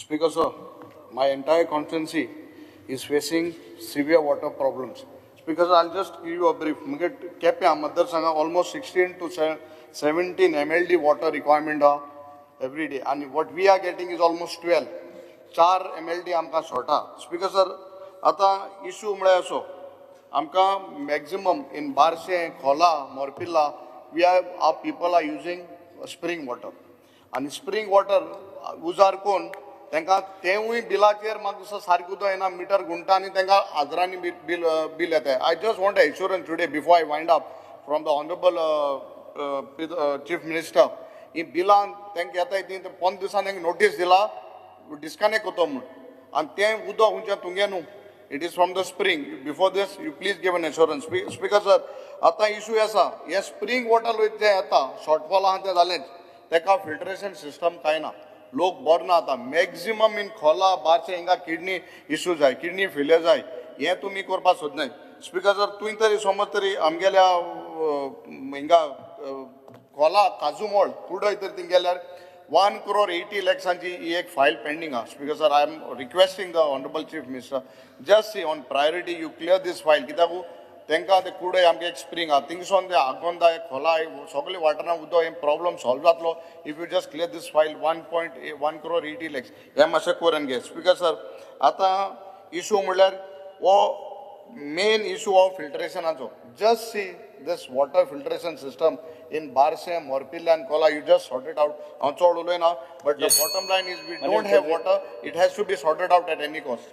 Speaker sir, my entire constituency is facing severe water problems. Speaker sir, I'll just give you a brief. म्हणजे केप्यां मतदारसंघात almost 16 to 17 MLD water requirement आहा every day आनी what we are getting is almost 12. 4 MLD आमकां short आहा. Speaker sir, आतां issue म्हळ्यार असो, आमकां मॅक्झिमम इन बारशें, खोला, मोरपिल्ला, we are our people are using spring water. आनी स्प्रींग वॉटर उजार करून तांकां तेवूय बिलाचेर म्हाका दिसता सारकें उदक येना. मिटर गुंता आनी तांकां हजारांनी बील येता. I just want assurance today, before I wind up, from the honourable Chief Minister. ही बिलां तांकां येताय ती 15 दिसांनी तांकां नोटीस दिला डिस्कनेक्ट करतो म्हूण आनी तें उदक खंयचें तुमगें न्हू, it is from the spring. Before this, you please give an assurance. Speaker sir, आतां इशू आसा, हे स्प्रींग वॉटर जें येता, शॉर्टफॉल आहा तें जालेंच, ताका फिल्ट्रेशन सिस्टम कांय ना. लोक बरो ना. आतां मॅक्झिमम इन खोला, बारशें हिंगा किडनी इशू जाय, किडनी फेलियर जाय. हें तुमी करपाक सोदनाय. स्पीकर सर, तुवें तरी समज तरी आमगेल्या हिंगा खोला, काजूमोळ, कुडय तरी थिंग गेल्यार 1 क्रोर 80 लॅक्सांची ही एक फायल पेंडींग आहा. Speaker sir, I am requesting the honourable Chief Minister, just see on priority you clear this file, कित्याक तांकां ते कुडय आमगे एक स्प्रींग आहा, थिंगसोन ते आगोंदा, खोला, सगळे वाठारांत उदक हे प्रॉब्लम सॉल्व जातलो if you just clear this file. 1.1 crore 80 lakhs हे मातशें करून घे. स्पीकर सर, आतां इशू म्हणल्यार हो मेन इशू हो फिल्ट्रेशनाचो. Just see this water filtration system in Barcem, Morpilla and Cola. You just sort it out. हांव चड उलयना, but the bottom line is we don't have water. It has to be sorted out at any cost.